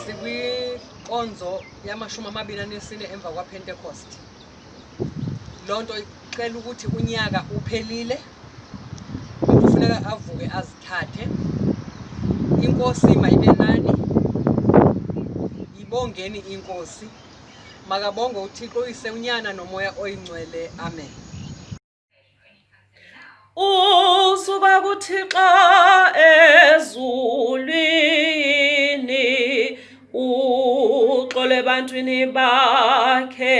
Sikwinkonzo yamashumi amabini anesine emva kwaPentecost. Loo nto ixela ukuthi unyaka uphelile, umntu funeka avuke azithathe. Inkosi mayibe nani, yibongeni inkosi. Makabongwe uThixo uyise, uNyana noMoya oyiNgcwele. Amen. Usuka kuThixo ezulwini, uxolo ebantwini bakhe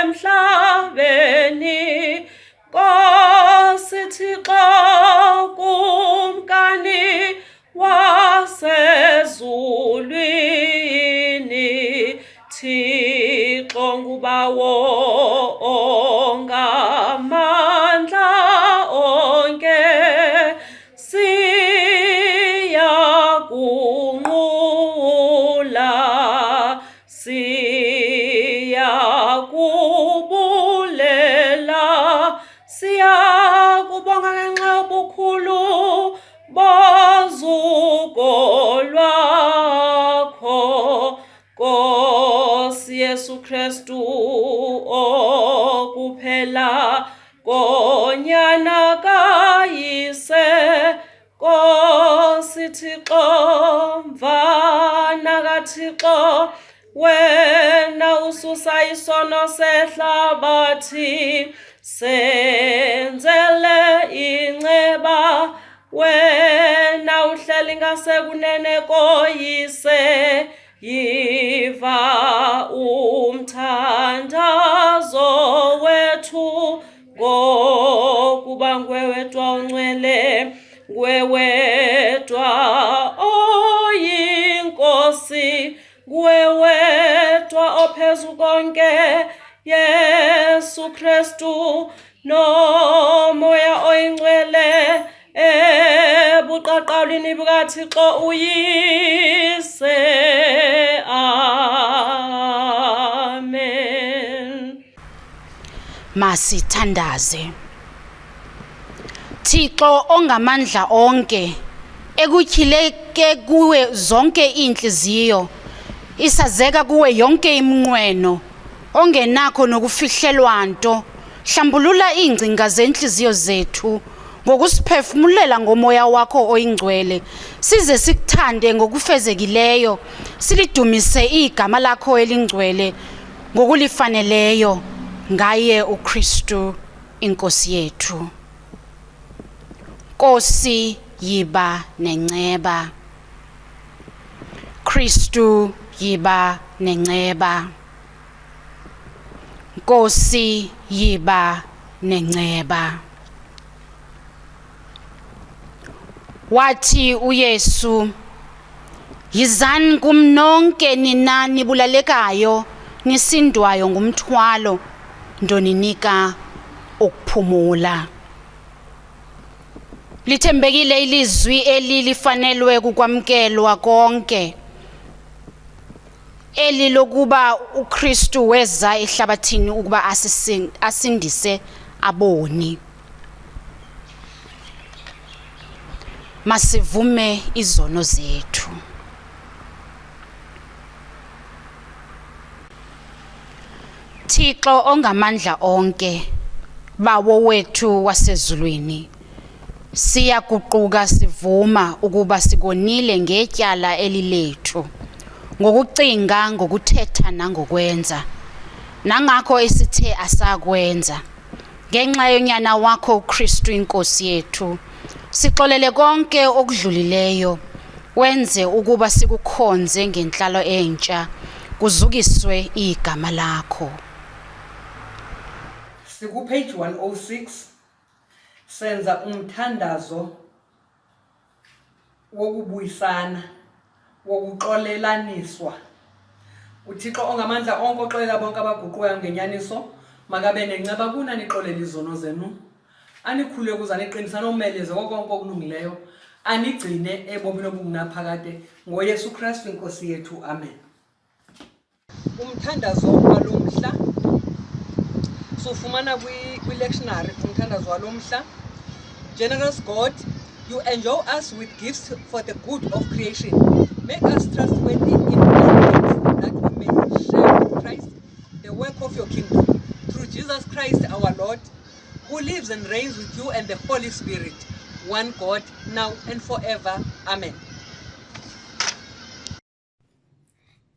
emhlabeni. Nkosi Thixo Kumkani wasezulwini, Thixo ngubawo ongamandla onke, siyakunqula, siyakubulela, siyakubonga ngenxa yobukhulu bozuko lwakho, Nkosi Yesu Kristu, okuphela konyana kaYise. Nkosi Thixo, Mvana kaThixo, wena ususa isono sehlabathi, senzele inceba. Wena uhleli ngasekunene koyise, yiva umthandazo wethu, ngokuba nguwe wedwa ongcwele, nguwe wedwa oyinkosi, nguwe wedwa ophezu konke, Yesu Kristu, noMoya oyiNgcwele, ebuqaqawulini bukaThixo uYise. Amen. Masithandaze. Thixo ongamandla onke, ekutyhileke kuwe zonke iintliziyo, isazeka kuwe yonke iminqweno, ongenakho nokufihlelwa nto, hlambulula iingcinga zeentliziyo zethu ngokusiphefumulela ngomoya wakho oyingcwele, size sikuthande ngokufezekileyo, silidumise igama lakho elingcwele ngokulifaneleyo, ngaye uKristu inkosi yethu. Nkosi, yiba nenceba. Kristu, yiba nenceba. Nkosi, yiba nenceba. Wathi uYesu, Yizani kum nonke nina nibulalekayo nisindwayo ngumthwalo, ndoninika ukuphumula. Lithembekile ilizwi eli lifanelwe kukwamkelwa konke, eli lokuba uKristu weza ehlabathini ukuba asindise aboni. Masivume izono zethu. Thixo ongamandla onke, Bawo wethu wasezulwini, siyaguquka sivuma ukuba sikonile ngetyala elilethu, ngokucinga, ngokuthetha nangokwenza, nangakho esithe asakwenza. Ngenxa yonyana wakho uKristu inkosi yethu, sixolele konke okudlulileyo, wenze ukuba sikukhonze ngentlalo entsha. Kuzukiswe igama lakho. Sikupage 106, senza umthandazo wokubuyisana, wokuxolelaniswa. UThixo ongamandla onke oxolela bonke abaguqukayo ngenyaniso, makabe nenceba kuni anixolele izono zenu, anikhulule ukuze aniqinise anomeleze konke okulungileyo, anigcine ebomini obungunaphakade ngoYesu Kristu iNkosi yethu. Amen. Umthandazo walo mhla siwufumana kwi-lectionary. Umthandazo walo mhla: Generous God, you endow us with gifts for the good of creation. Make us trustworthy in all things, that we may share with Christ the work of your kingdom. Through Jesus Christ our Lord, who lives and reigns with you and the Holy Spirit, one God, now and forever. Amen.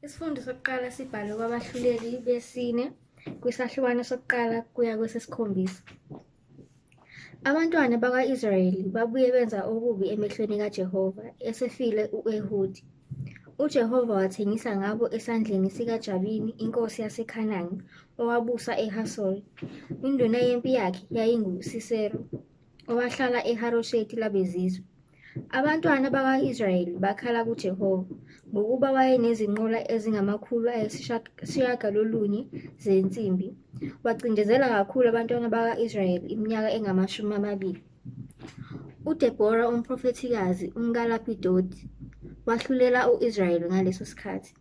Isifundo sokuqala sibhalwe kwabaHluleli besine kwisahlukano sokuqala kuya kwesesikhombisa. Abantwana bakwa-Israyeli babuye benza okubi emehlweni kaJehova esefile u-Ehudi. UJehova wathengisa ngabo esandleni sikaJabini inkosi yaseKhanani owabusa eHasori. Induna yempi yakhe yayinguSisera owahlala eHarosheti labezizwe. Abantwana bakwa-Israyeli bakhala kuJehova, ngokuba wayenezinqola ezingamakhulu ayisishiyagalolunye zensimbi. Wacindezela kakhulu abantwana bakwa-Israyeli iminyaka engamashumi amabili. UDebora umprofethikazi, umkaLapidoti, wahlulela u-Israyeli ngaleso sikhathi.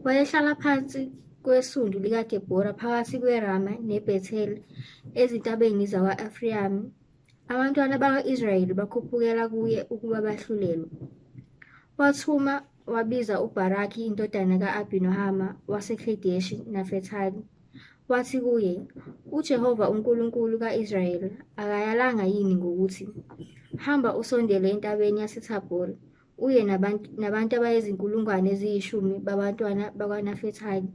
Wayehlala phansi kwesundu likaDebora phakathi kweRama neBhetheli ezintabeni zakwa-Efrayimi. Abantwana bakwa-Israyeli bakhuphukela kuye ukuba bahlulelwe. Wathuma wabiza uBharaki indodana ka-Abinohama waseKhedeshi Nafetali. Wathi kuye, UJehova uNkulunkulu ka-Israyeli akayalanga yini ngokuthi, Hamba usondele entabeni yaseThabhori, uye nabantu abayizinkulungwane eziyishumi babantwana bakwaNafetali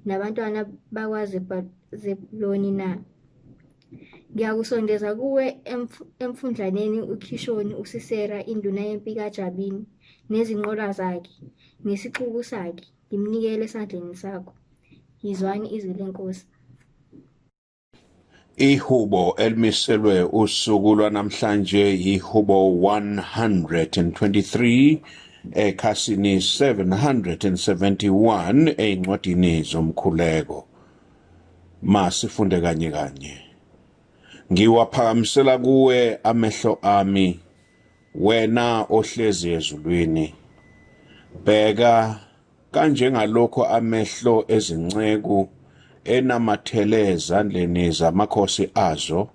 nabantwana bakwaZebuloni na? Ngiyakusondeza kuwe emfundlaneni uKhishoni uSisera induna yempi kaJabini nezinqola zakhe nesixuku sakhe, ngimnikele esandleni sakho. Yizwani izwi leNkosi. Ihubo elimiselwe usuku lwanamhlanje ihubo 123 ekhasini 771 ezincwadini zomkhuleko. Masifunde kanye kanye. Ngiwaphakamisela kuwe amehlo ami, wena ohlezi ezulwini. Bheka kanjengalokho amehlo ezinceku enamathele ezandleni zamakhosi azo,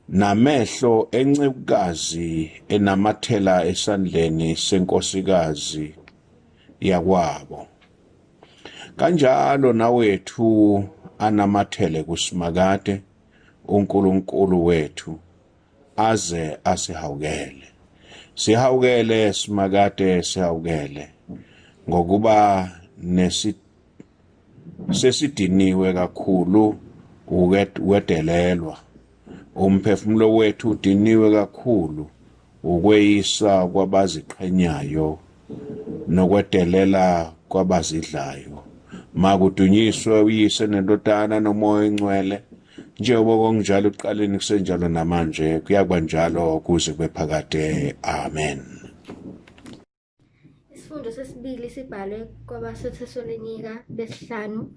namehlo encekukazi enamathela esandleni senkosikazi yakwabo. Kanjalo nawethu anamathele kuSimakade uNkulunkulu wethu aze asihawukele. Sihawukele Simakade, sihawukele, ngokuba nesi sesidiniwe kakhulu ukwedelelwa. Umphefumulo wethu udiniwe kakhulu ukweyisa kwabaziqhenyayo nokwedelela kwabazidlayo. Makudunyiswe uYise neNdodana noMoya oNgcwele, njengoba kwakunjalo ekuqaleni kusenjalo namanje, kuyakuba njalo kuze kube phakade. Amen. Isifundo sesibili sibhalwe kwabaseThesalonika besihlanu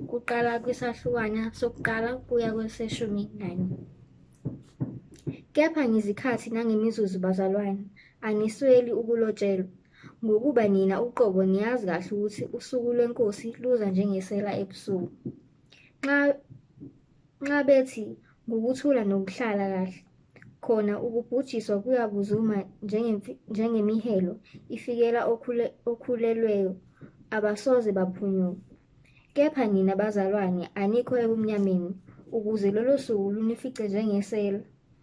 kuqala kwisahlukwana sokuqala kuya kweseshumi nanye. Kepha ngezikhathi nangemizuzu bazalwane, anisweli ukulotshelwa, ngokuba nina uqobo niyazi kahle ukuthi usuku lweNkosi luza njengesela ebusuku. Nxa nxa bethi ngukuthula nokuhlala kahle, khona ukubhujiswa kuyakuzuma njengemihelo ifikela okhulelweyo, abasoze baphunyuka. Kepha nina bazalwane anikho ebumnyameni, ukuze lolo suku lunifice njengesela.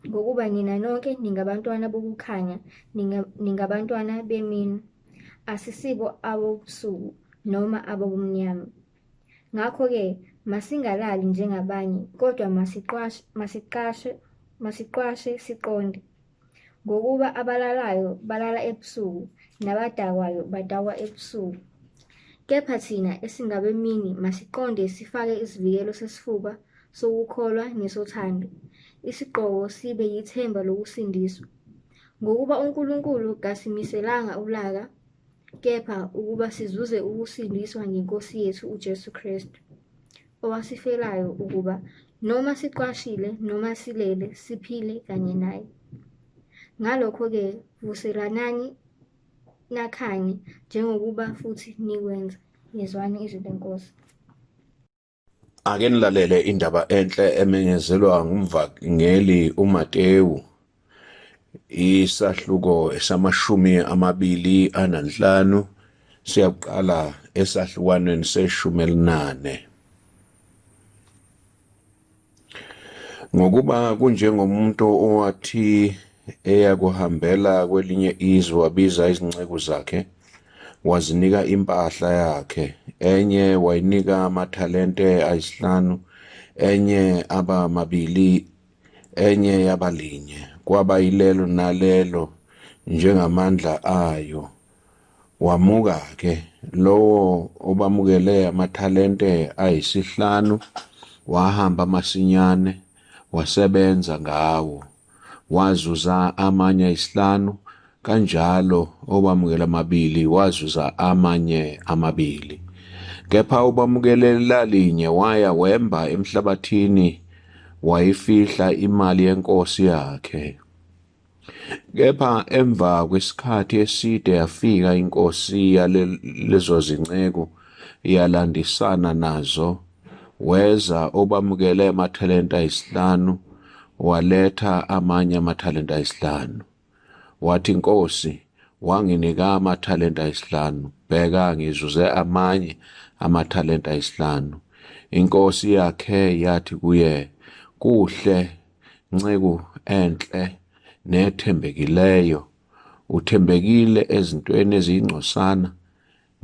Ngokuba nina nonke ningabantwana bokukhanya, ningabantwana bemini. Asisibo abobusuku noma abobumnyama. Ngakho-ke masingalali njengabanye, kodwa masiqwashe siqonde. Ngokuba abalalayo balala ebusuku, nabadakwayo badakwa ebusuku. Kepha thina esingabemini masiqonde sifake isivikelo sesifuba sokukholwa nesothando, isigqoko sibe yithemba lokusindiswa. Ngokuba uNkulunkulu kasimiselanga ulaka, kepha ukuba sizuze ukusindiswa ngeNkosi yethu uJesu Kristu, owasifelayo ukuba noma siqwashile noma silele siphile kanye naye. Ngalokho-ke vuselanani nakhanye njengokuba futhi nikwenza. Yezwani izwi leNkosi. Ake nilalele indaba enhle emenyezelwa ngumvangeli uMatewu isahluko esamashumi 25 siyakuqala esahlukwaneni seshumi elinane. Ngokuba kunjengomuntu owathi eyakuhambela kwelinye izwe wabiza izinceku zakhe wazinika impahla yakhe enye wayinika amathalente ayisihlanu enye aba mabili enye yaba linye kwaba yilelo nalelo njengamandla ayo Wamuka-ke lowo obamukele amathalente ayisihlanu, wahamba masinyane, wasebenza ngawo, wazuza amanye ayisihlanu, kanjalo obamukele amabili wazuza amanye amabili. Kepha obamukele lalinye waya wemba emhlabathini, wayifihla imali yenkosi yakhe. Kepha emva kwesikhathi eside yafika inkosi yalezo zinceku yalandisana nazo. Weza obamukele amathalenta ayisihlanu waletha amanye amathalenta ayisihlanu. Wathi, Nkosi, wanginika amathalenta ayisihlanu, bheka ngizuze amanye amathalenta ayisihlanu. Inkosi yakhe yathi kuye, Kuhle, Nceku enhle nethembekileyo, uthembekile ezintweni eziyingcosana,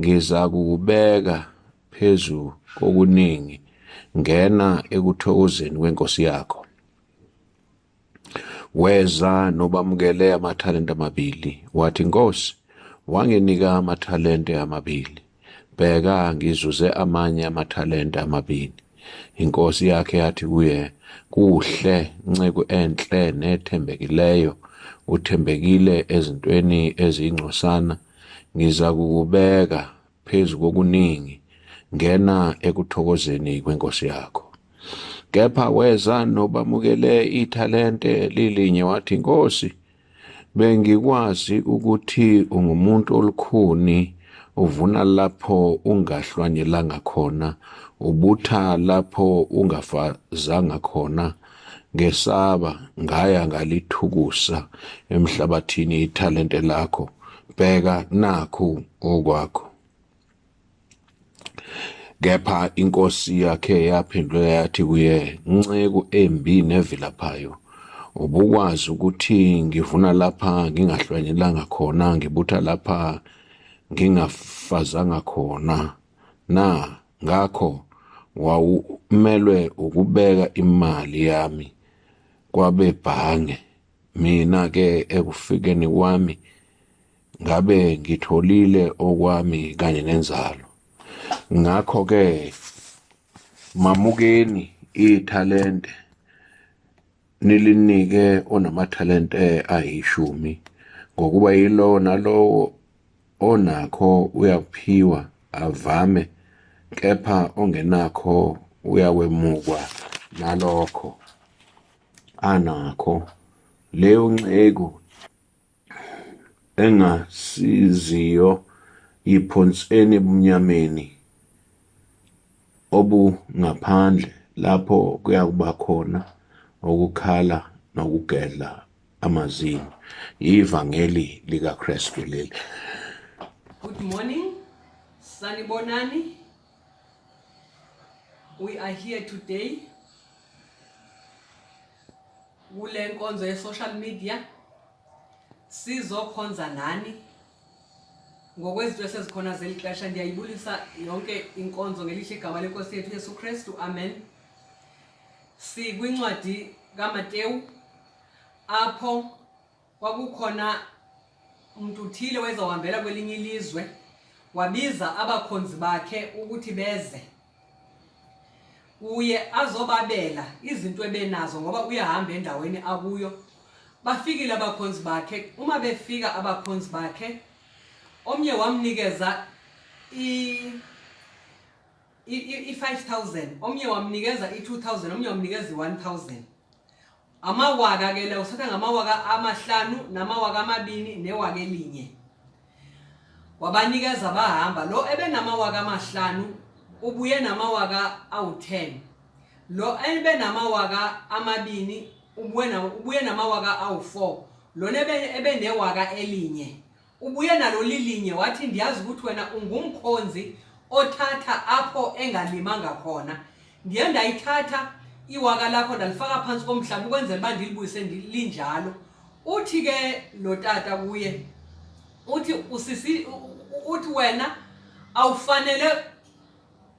ngiza kukubeka phezu kokuningi, ngena ekuthokozeni kwenkosi yakho. Weza nobamukele amathalente amabili, wathi, Nkosi, wanginika amathalente amabili. Bheka, ngizuze amanye amathalente amabili. Inkosi yakhe yathi kuye, Kuhle, nceku enhle nethembekileyo, uthembekile ezintweni eziyingcosana, ngiza kukubeka phezu kokuningi, ngena ekuthokozeni kwenkosi yakho. Kepha weza nobamukele ithalente lilinye, wathi, Nkosi, Bengikwazi ukuthi ungumuntu olukhuni, uvuna lapho ungahlwanyelanga khona, ubutha lapho ungafazanga khona. Ngesaba, ngaya ngalithukusa emhlabathini ithalente lakho. Bheka, nakhu okwakho. Kepha inkosi yakhe yaphendula yathi kuye, Nceku embi nevilaphayo, ubukwazi ukuthi ngivuna lapha ngingahlwanyelanga khona, ngibutha lapha ngingafazanga khona na? Ngakho wawumelwe ukubeka imali yami kwabebhange, mina-ke ekufikeni kwami ngabe ngitholile okwami kanye nenzalo. Ngakho-ke mamukeni ithalente nilinike onamathalente ayishumi, ngokuba yilowo nalowo onakho uyakuphiwa avame, kepha ongenakho uyakwemukwa nalokho anakho. Leyo nceku engasiziyo yiphonseni ebumnyameni obungaphandle lapho kuyakuba khona ukukhala nokugedla amazinyo. Yivangeli likaKristu leli. Good morning. Sanibonani. We are here today kule nkonzo ye-social media sizokhonza nani ngokwezinto esezikhona zeli xesha. Ndiyayibulisa yonke inkonzo ngelihle igama lenkosi yethu Yesu Kristu, amen. Sikwincwadi kaMatewu apho kwakukhona umuntu uthile wayezawuhambela kwelinye ilizwe. Wabiza abakhonzi bakhe ukuthi beze kuye azobabela izinto ebenazo ngoba uyahamba endaweni akuyo. Bafikile abakhonzi bakhe. Uma befika abakhonzi bakhe, omnye wamnikeza i-5000, omnye wamnikeza i-2000, omnye wamnikeza i-1000. Amawaka ke lawo, usatha ngamawaka 5 namawaka 2 newaka 1. Wabanikeza bahamba. Lo ebenamawaka 5 ubuye namawaka awu-10. Lo ebenamawaka 2 ubuye namawaka awu-4. Lona ebenewaka 1 ubuye nalo lilinye. Wathi ndiyazi ukuthi wena ungumkhonzi othatha apho engalimanga khona. Ndiye ndayithatha iwaka lakho ndalifaka phantsi komhlaba ukwenzela uba ndilibuyise linjalo. Uthi ke lo tata kuye, uthi usisi, uthi wena awufanele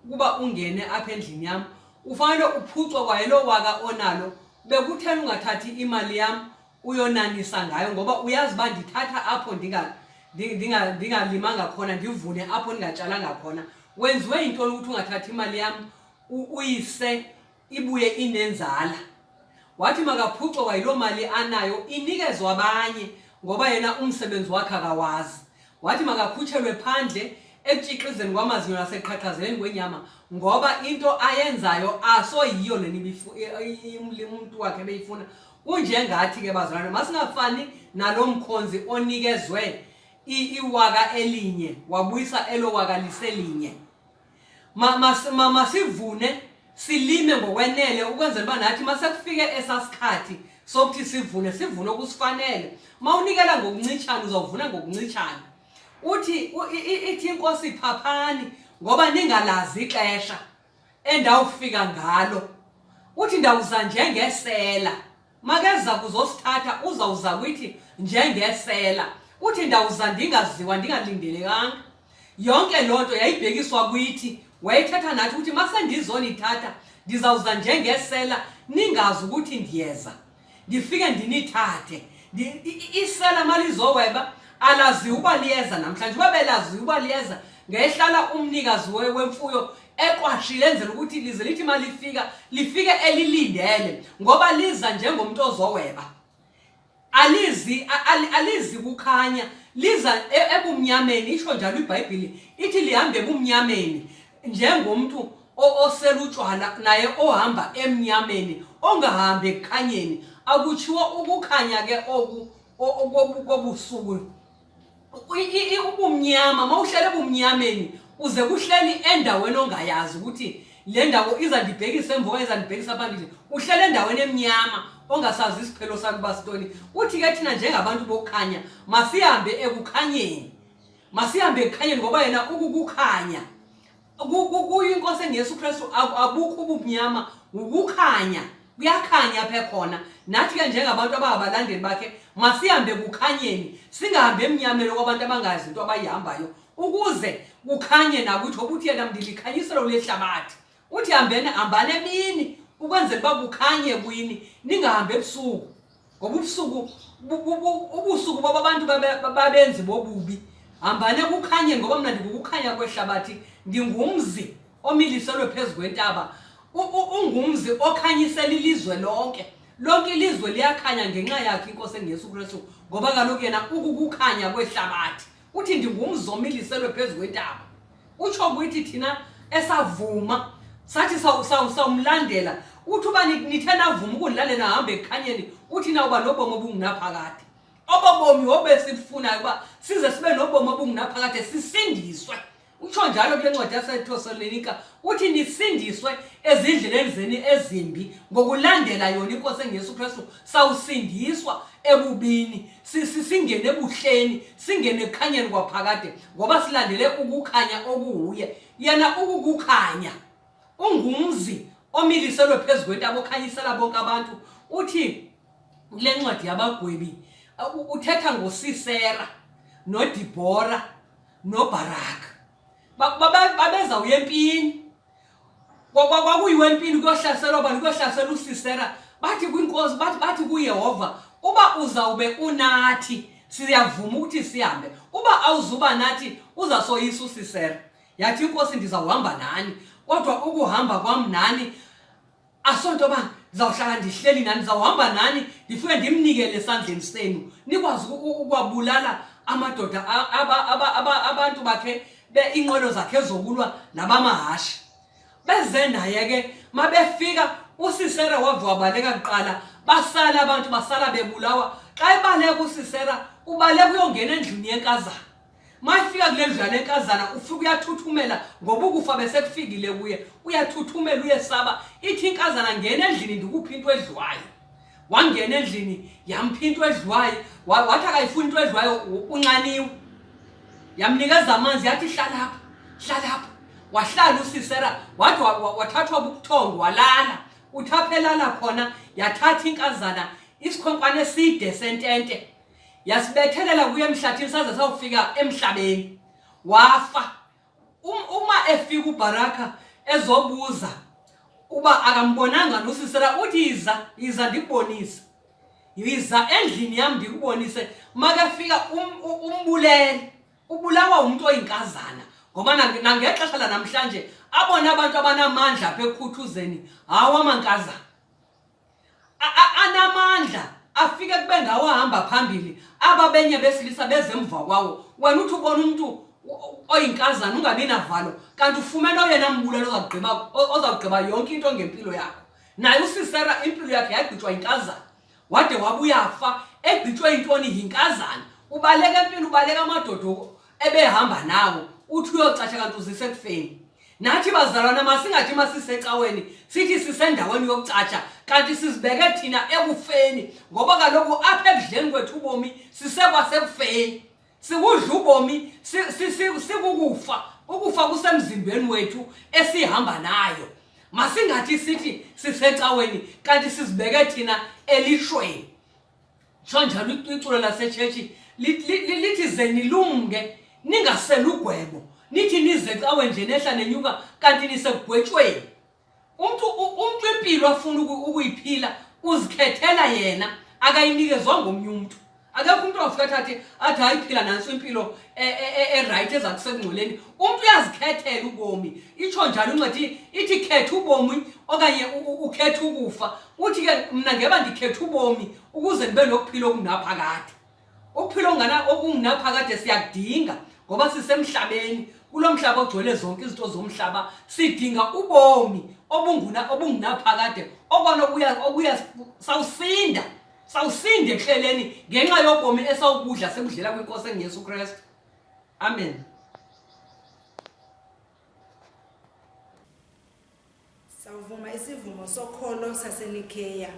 kuba ungene apha endlini yam, ufanele uphucwe kwayelo waka onalo. Bekutheni ungathathi imali yam uyonanisa ngayo, ngoba uyazi uba ndithatha apho ndingalimanga khona, ndivune apho ndingatshalanga khona. Wenziwe yintoni ukuthi ungathathi imali yam uyise ibuye inenzala? Wathi makaphucwe kwayiloo mali anayo inikezwe abanye, ngoba yena umsebenzi wakhe akawazi. Wathi makakhutshelwe phandle ekutshixizeni kwamazinyo naseqhaqhazeleni kwenyama, ngoba into ayenzayo asoyiyo lena umntu wakhe ebeyifuna. Kunjengathi ke bazalwane, masingafani nalo mkhonzi onikezwe iwaka 1 wabuyisa elo waka liselinye. Masivune silime ngokwenele ukwenzela uba nathi masekufike esasikhathi sokuthi sivune, sivune okusifanele. Mawunikela ngokuncitshana uzawuvuna ngokuncitshana. Uthi ithi inkosi phaphani ngoba ningalazi ixesha endawufika ngalo. Uthi ndawuza njengesela. Makeza kuzosithatha uzawuza kwithi njengesela. Uthi ndawuza ndingaziwa ndingalindelekanga. Yonke loo nto yayibhekiswa kwithi. Wayethetha nathi ukuthi masendizonithatha ndizawuza njengesela, ningazi ukuthi ndiyeza, ndifike ndinithathe. Isela malizoweba alaziwa uba liyeza namhlanje. Uba belaziwa uba liyeza, ngehlala umnikazi wemfuyo eqwashile enzela ukuthi lize lithi malifika lifike elilindele, ngoba liza njengomntu ozoweba. Alizi kukhanya, liza ebumnyameni. Isho njalo iBhayibhile, ithi lihambe ebumnyameni njengomntu osela utshwala naye ohamba emnyameni, ongahambi ekukhanyeni. Akutshiwo ukukhanya ke oku kobusuku. Ubumnyama, mawuhlele ebumnyameni uze kuhleli endaweni ongayazi ukuthi le ndawo izandibhekisa emva okanye izandibhekisa phambili. Uhlele endaweni emnyama ongasazi isiphelo sakuba sintoni. Uthi ke thina njengabantu bokukhanya masihambe ekukhanyeni, masihambe ekukhanyeni, ngoba yena ukukukhanya. Kuyo inkosi engeyesu Kristu abukho ubumnyama, ukukhanya kuyakhanya apha ekhona. Nathi ke njengabantu abangabalandeli bakhe masihambe ekukhanyeni, singahambi emnyameni okwabantu abangazi into abayihambayo, ukuze kukhanye nakuthi. Ngoba uthi yena ndilikhanyiselo lehlabathi. Uthi hambani emini ukwenzela uba kukhanye kwini, ningahambi ebusuku, ngoba ubusuku bobabantu babenzi bobubi. Hambani ekukhanyeni, ngoba mna ndikukukhanya kwehlabathi. Ndingumzi omiliselwe phezu kwentaba. Ungumzi okhanyisela ilizwe lonke. Lonke ilizwe liyakhanya ngenxa yakhe inkosi engeyesu Kristu, ngoba kaloku yena ukukukhanya kwehlabathi. Uthi ndingumzi omiliselwe phezu kwentaba. Utsho kuthi thina esavuma sathi sawumlandela. Uthi uba nithe navuma ukundilandela nahambe ekukhanyeni, uthi nawuba nobomi obungunaphakade. Obo bomi obesibufunayo uba size sibe nobomi obungunaphakade, sisindiswe. Utsho njalo kule ncwadi yaseTesalonika, uthi nisindiswe ezindleleni zenu ezimbi ngokulandela yona inkosi engeyesu Kristu. Sawusindiswa ebubini, singene ebuhleni, singene ekukhanyeni kwaphakade, ngoba silandele ukukhanya okuwuye. Yena ukukukhanya, ungumzi omiliselwe phezu kwentaba okhanyisela bonke abantu. Uthi kule ncwadi yabagwebi, uthetha ngoSisera noDibhora noBharaka. Babezawuya empini. Kwakuyiwe empini kuyohlaselwa abantu, kuyohlaselwa uSisera. Bathi kwinkosi, bathi kuYehova, uba uzawube unathi, Siyavuma ukuthi sihambe. Uba awuzuba nathi uzasoyisa uSisera. Yathi inkosi ndizawuhamba nani, kodwa ukuhamba kwam nani asonto ba ndizawuhlala ndihleli nani, ndizawuhamba nani ndifike ndimnikele esandleni senu, nikwazi ukwabulala amadoda abantu bakhe, iinqwelo zakhe zokulwa nabamahashe. Beze naye ke, mabefika uSisera wave wabaleka kuqala, basala abantu, basala bebulawa. Xa ebaleka uSisera ubaleka uyongena endlini yenkazana. Mayifika kule ndlu yale nkazana ufika uyathuthumela ngoba ukufa besekufikile kuye, uyathuthumela uyesaba. Ithi inkazana ngena endlini ndikuphi into edliwayo. Wangena endlini yamphi into edliwayo, wathi akayifuni into edliwayo, unxaniwe. Yamnikeza amanzi yathi hlala apha, hlala apha. Wahlala uSisera, wathi wathathwa bubuthongo walala. Uthi apha elala khona yathatha inkazana isikhonkwane eside sentente yasibethelela kuye emhlathini saze sawufika emhlabeni. Wafa. Uma efika uBaraka ezobuza uba akambonanga noSisera, uthi yiza, yiza ndikubonise, yiza endlini yam ndikubonise. Makefika umbulele, ubulawa umuntu oyinkazana. Ngoba nangexesha lanamhlanje abona abantu abanamandla apha ekukhuthuzeni hawa amankazana anamandla afike kube ngawo ahamba phambili, aba benye besilisa beze emva kwawo. Wena uthi ubona umntu oyinkazana ungabi navalo, kanti ufumene oyena mbulelo ozawugqiba yonke into ngempilo yakho. Naye uSisera impilo yakhe yagqitywa yinkazana, wade wabuya fa egqitywe yintoni? Yinkazana. Ubaleka empilo, ubaleka amadoda ebehamba nawo, uthi uyocatsha kanti uzise ekufeni. Nathi bazalwana masingathi masisecaweni sithi sisendaweni yokucatsha, kanti sizibeke thina ekufeni, ngoba kaloku apha ekudleni kwethu ubomi sisekwasekufeni. Sikudla ubomi sikukufa, ukufa kusemzimbeni wethu esihamba nayo. Masingathi sithi sisecaweni kanti sizibeke thina elishweni. Tsho njalo iculo lasetshetshi lithi ze nilumke ningaseli ugwebo, nithi nize cawe nje nehla nenyuka kanti nisekugwetshweni. Umntu impilo afuna ukuyiphila uzikhethela yena, akayinikezwa ngomnye umntu. Akekho umntu ongafika athathe athi hayi phila nantso impilo erayithi eza kusekungcoleni. Umntu uyazikhethela ubomi. Itsho njalo incwadi ithi khetha ubomi okanye ukhetha ukufa. Uthi ke mna ngeba ndikhetha ubomi ukuze ndibe nokuphila okungunaphakade. Ukuphila okungunaphakade siyakudinga ngoba sisemhlabeni. Kulo mhlaba ogcwele zonke izinto zomhlaba sidinga ubomi obungunaphakade okona obuya sawusinda. Sawusinda ekuhleleni ngenxa yobomi esawubudla sekudlela kwinkosi enguYesu Kristu. Amen. Sawuvuma isivumo sokholo saseNikeya.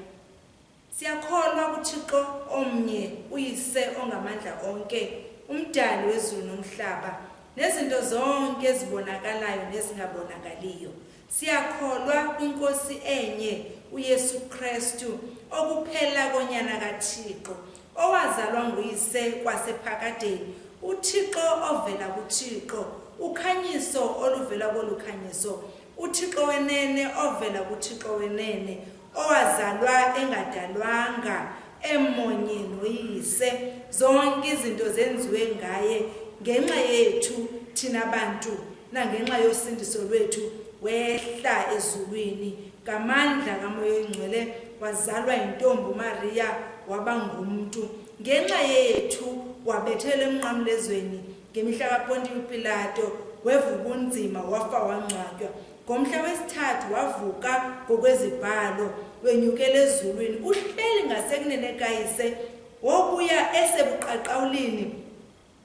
Siyakholwa kuThixo omnye, uYise ongamandla onke, umdali wezulu nomhlaba, nezinto zonke ezibonakalayo nezingabonakaliyo. Siyakholwa kwinkosi enye, uYesu Kristu, okuphela konyana kaThixo, owazalwa nguyise kwasephakadeni, uThixo ovela kuThixo, ukhanyiso oluvela kolukhanyiso, uThixo wenene ovela kuThixo wenene, owazalwa engadalwanga, emonye noyise. Zonke izinto zenziwe ngaye ngenxa yethu thina bantu nangenxa yosindiso lwethu. Wehla ezulwini ngamandla kaMoya oyiNgcwele, wazalwa yintombi uMaria, waba ngumntu ngenxa yethu, wabethelwa emnqamlezweni ngemihla kaPontiyo Pilato, weva ubunzima, wafa, wangcwatywa. Ngomhla wesithathu wavuka ngokwezibhalo, wenyukela ezulwini, uhleli ngasekunene kayise, wobuya esebuqaqawulini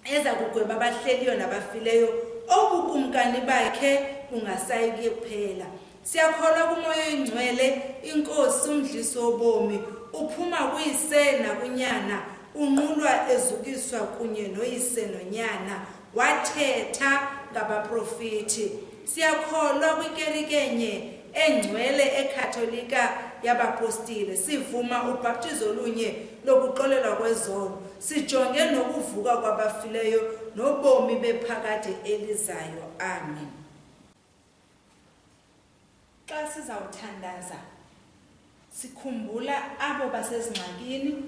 eza kugweba abahleliyo nabafileyo, obukumkani bakhe bungasayi kuphela. Siyakholwa kuMoya oyiNgcwele, inkosi umdlisi wobomi, uphuma kuyise nakunyana, unqulwa ezukiswa kunye noyise nonyana, wathetha ngabaprofiti. Siyakholwa kwikerike enye engcwele ekatholika yabapostile, sivuma ubhaptizo olunye lokuxolelwa kwezono, sijonge nokuvuka kwabafileyo nobomi bephakade elizayo. Amen. Xa sizawuthandaza sikhumbula abo basezingxakini,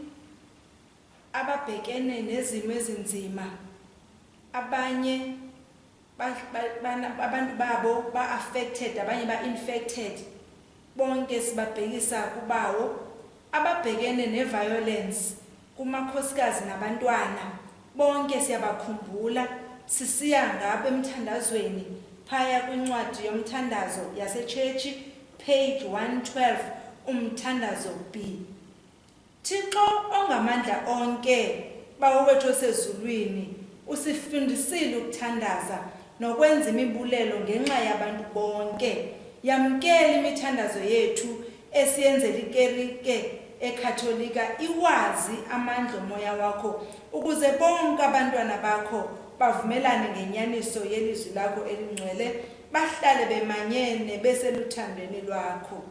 Ababhekene nezimo ezinzima, abanye abantu babo ba-affected, abanye ba-infected, bonke sibabhekisa kuBawo. Ababhekene ne-violence kumakhosikazi nabantwana, bonke siyabakhumbula, sisiya ngabo emthandazweni phaya kwincwadi yomthandazo yaseTshetshi, page 112, umthandazo B. Thixo ongamandla onke, Bawo wethu osezulwini, usifundisile ukuthandaza nokwenza imibulelo ngenxa yabantu bonke. Yamkela imithandazo yethu esiyenzela ikerike eKatolika iwazi amandla omoya wakho, ukuze bonke abantwana bakho bavumelane ngenyaniso yelizwi lakho elingcwele, bahlale bemanyene beseluthandweni lwakho.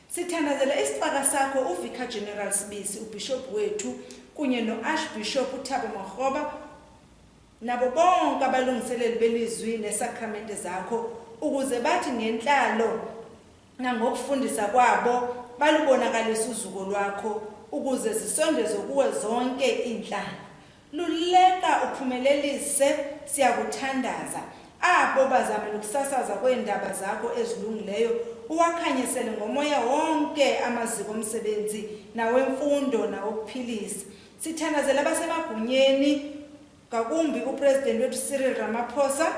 Sithandazela isicaka sakho uVicar General Sibisi, ubishop wethu, kunye noArchbishop uThabo Makgoba, nabo bonke abalungiseleli belizwi nesakramente zakho, ukuze bathi ngentlalo nangokufundisa kwabo balubonakalise uzuko lwakho, ukuze zisondezwe kuwe zonke iintlanga. Luleka uphumelelise, siyakuthandaza, abo bazamela ukusasaza kweendaba zakho ezilungileyo, uwakhanyisele ngomoya wonke amaziko omsebenzi nawemfundo nawokuphilisa. Sithandazela abasemagunyeni, ngakumbi uPresident wethu Cyril Ramaphosa,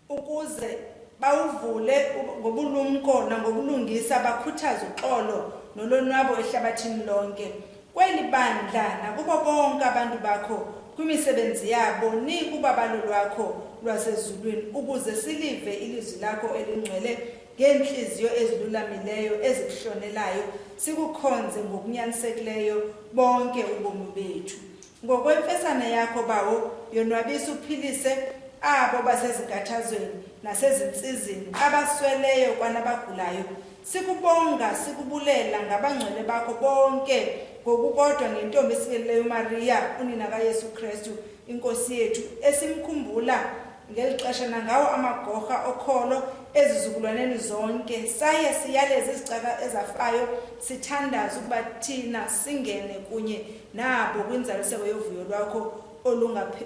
ukuze bawuvule ngobulumko nangobulungisa, bakhuthaze uxolo nolonwabo ehlabathini lonke. Kweli bandla nakubo bonke abantu bakho kwimisebenzi yabo, nikubabalo lwakho lwasezulwini, ukuze silive ilizwi lakho elingcwele ngeentliziyo ezilulamileyo ezikuhlonelayo, sikukhonze ngokunyanisekileyo bonke ubomi bethu. Ngokwemfesane yakho, Bawo, yonwabisa uphilise abo basezinkathazweni nasezintsizini, abasweleyo kwanabagulayo. Sikubonga sikubulela ngabangcwele bakho bonke, ngokukodwa ngentombi esikeleleyo uMariya, unina kaYesu Kristu iNkosi yethu, esimkhumbula ngeli xesha, nangawo amagorha okholo ezizukulwaneni zonke. Saye siyaleze izicaka ezafayo, sithandaze ukuba thina singene kunye nabo kwinzaliseko yovuyo lwakho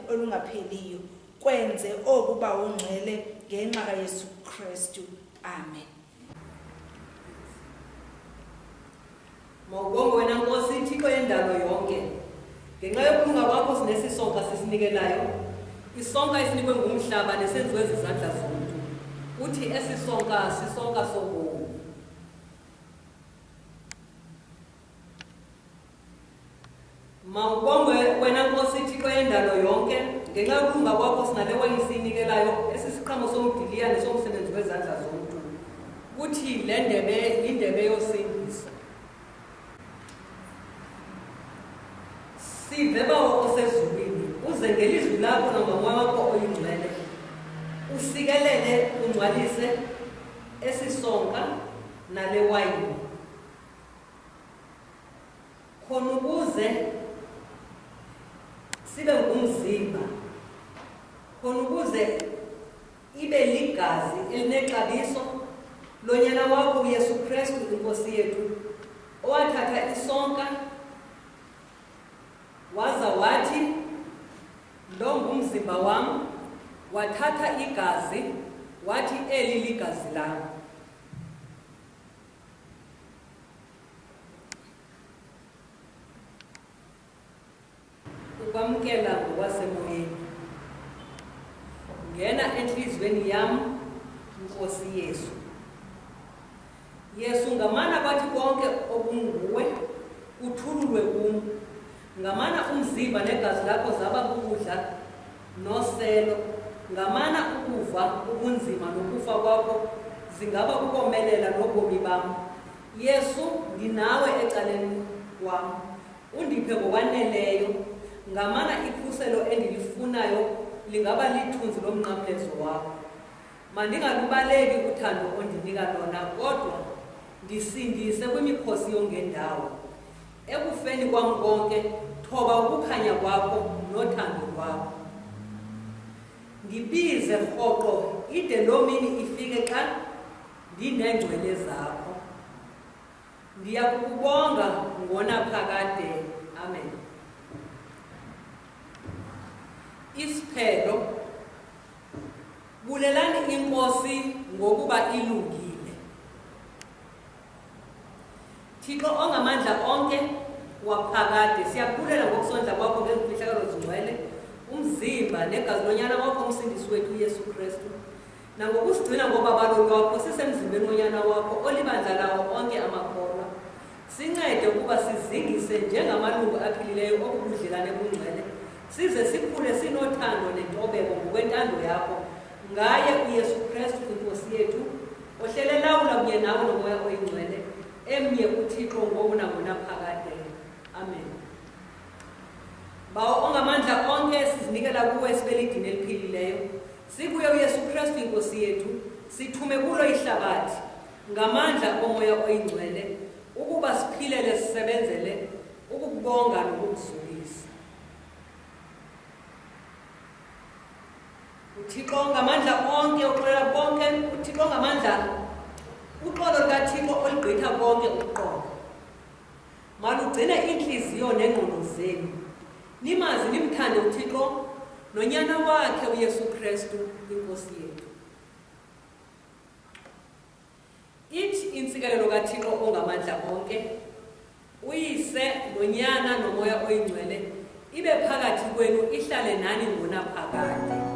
olungapheliyo. Kwenze oku, Bawo ngcwele, ngenxa kaYesu Kristu. Amen. Mawubongwe wena Nkosi, Thixo yendalo yonke. Ngenxa yokulunga kwakho sinesisonka sisinikelayo, isonka esinikwe ngumhlaba nesenziwe zizandla zomntu. Uthi esi sonka sisonka sobomi. Mawubongwe wena Nkosi, Thixo yendalo yonke. Ngenxa yokulunga kwakho sinale wayini siyinikelayo, esisiqhamo somdiliya nesomsebenzi wezandla zomntu. Kuthi le ndebe yindebe yosindiso. Sive, Bawo osezulwini, uze ngelizwi lakho nangomoya wakho oyingcwele usikelele ungcwalise esisonka nale wayini, khona ukuze sibe ngumzimba, khona ukuze ibe ligazi elinexabiso lonyana wakho uYesu Kristu iNkosi yethu, owathatha isonka waza wathi, lo ngumzimba wam, wathatha igazi wathi, eli ligazi lam. Ukwamkela ngokwasemoyeni. Ngena entliziyweni yam, Nkosi Yesu. Yesu, ngamana kwathi konke okunguwe kuthululwe kum. Ngamana umzimba negazi lakho zaba kukudla noselo. Ngamana ukuva ubunzima nokufa kwakho zingaba kukomelela nobomi bam. Yesu, ndinawe ecaleni kwam, undiphe ngokwaneleyo. Ngamana ikhuselo endilifunayo lingaba lithunzi lomnqamlezo wakho. Mandingalubaleki uthando ondinika lona, kodwa ndisindise kwimikhosi yongendawo. Ekufeni kwam konke, thoba ukukhanya kwakho nothando lwakho. Ndibize rhoqo ide loo mini ifike xa ndineengcwele zakho. Ndiyakukubonga ngonaphakade. Amen. Isiphelo. Bulelani iNkosi ngokuba ilungile. Thixo ongamandla onke waphakade, siyakubulela ngokusondla kwakho ngezimfihlakalo zingcwele, umzimba negazi lonyana wakho umsindisi wethu uYesu Kristu, nangokusigcina ngobabalo lwakho sisemzimbeni wonyana wakho olibandla lawo onke amakholwa. Sincede ukuba sizingise njengamalungu aphilileyo obubudlelane bungcwele, size sikhule sinothando nentobeko ngokwentando yakho, ngaye uYesu Kristu iNkosi yethu, ohlele lawula kunye nawe noMoya oyiNgcwele, emnye uThixo ngoku nangonaphakade. Amen. Bawo ongamandla onke, sizinikela kuwe sibelidini eliphilileyo, sikuye uYesu Kristu iNkosi yethu, sithume kulo ihlabathi ngamandla oMoya oyiNgcwele, ukuba siphilele sisebenzele ukukubonga nokukuzukisa. uThixo ngamandla onke uxolela bonke, uThixo ngamandla, uxolo lukaThixo olugqitha konke ukuqonda, malugcine iintliziyo neengqondo zenu, nimazi nimthande uThixo nonyana wakhe uYesu Kristu iNkosi yethu. Ithi intsikelelo kaThixo ongamandla onke, uYise noNyana noMoya oyiNgcwele, ibe phakathi kwenu ihlale nani ngonaphakade.